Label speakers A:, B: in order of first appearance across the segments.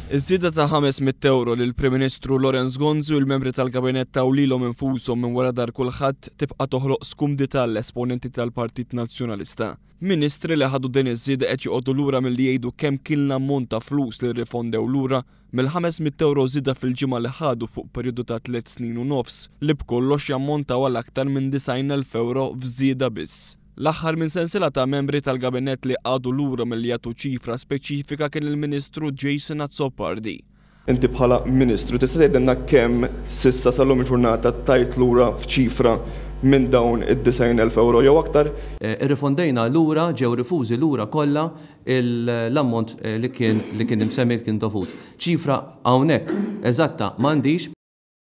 A: Iż-żieda ta' 500 ewro li l-Prim Ministru Lawrence Gonzi u l-membri tal-Kabinett taw lilhom infushom minn wara dar kulħadd tibqa' toħloq skumdità għall-esponenti tal-Partit Nazzjonalista. Ministri li ħadu din iż-żieda qed joqogħdu lura milli jgħidu kemm kien l-ammont ta' flus li rrifondew lura mill-500 ewro żieda fil-ġimgħa li ħadu fuq perjodu ta' tliet snin u nofs li b'kollox jammontaw għal aktar minn 90,000 ewro f'żieda biss. L-aħħar minn sensiela ta' membri tal-Gabinett li qagħdu lura milli jagħtu ċifra speċifika kien il-Ministru Jason Azzopardi.
B: Inti bħala Ministru tista' tgħidilna kemm s'issa sal-lum il-ġurnata tajt lura f'ċifra minn dawn id-90,000 ewro jew aktar?
C: Irrifondejna lura, ġew rifużi lura kollha l-ammont li kien li kien imsemmi li kien dovut. Ċifra hawnhekk eżatta m'għandix.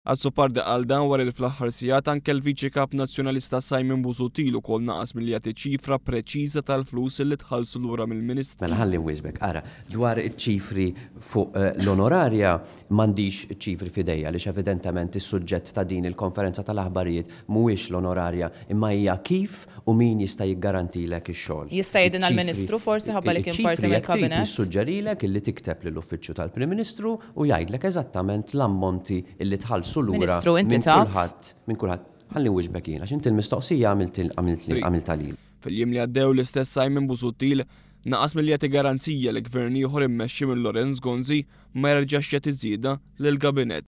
A: Azzopardi qal dan wara li fl-aħħar sigħat anke l-Viċi Kap Nazzjonalista Simon Busuttil ukoll naqas milli jagħti ċifra preċiża tal-flus li tħallsu lura mill-Ministri.
D: Mela ħalli nwieżbek. Ara, dwar iċ-ċifri fuq l-onorarja m'għandix iċ-ċifri f'idejja għaliex evidentement is-suġġett ta' din il-konferenza tal-aħbarijiet mhuwiex l-onorarja imma hija kif u min jista' jiggarantilek ix-xogħol.
E: Jista' jgħidilna l-Ministru forsi ħabba li kien parti
D: Iċ-ċifri jekk trid
E: mill-Kabinett?
D: nissuġġerilek illi tikteb lill-Uffiċċju tal-Prim Ministru u jgħidlek eżattament l-ammonti illi tħallsu lura
E: Ministru, inti
D: minn
E: taf?
D: kulħadd, minn kulħadd. Ħalli nwieġbek jien, għax inti l-mistoqsija għamiltli, għamiltha lili.
A: Fil-jiem li għaddew l-istess Simon Busuttil naqas milli jagħti garanzija li gvern ieħor immexxi minn Lawrence Gonzi ma jerġax jagħti żieda lill-Gabinett.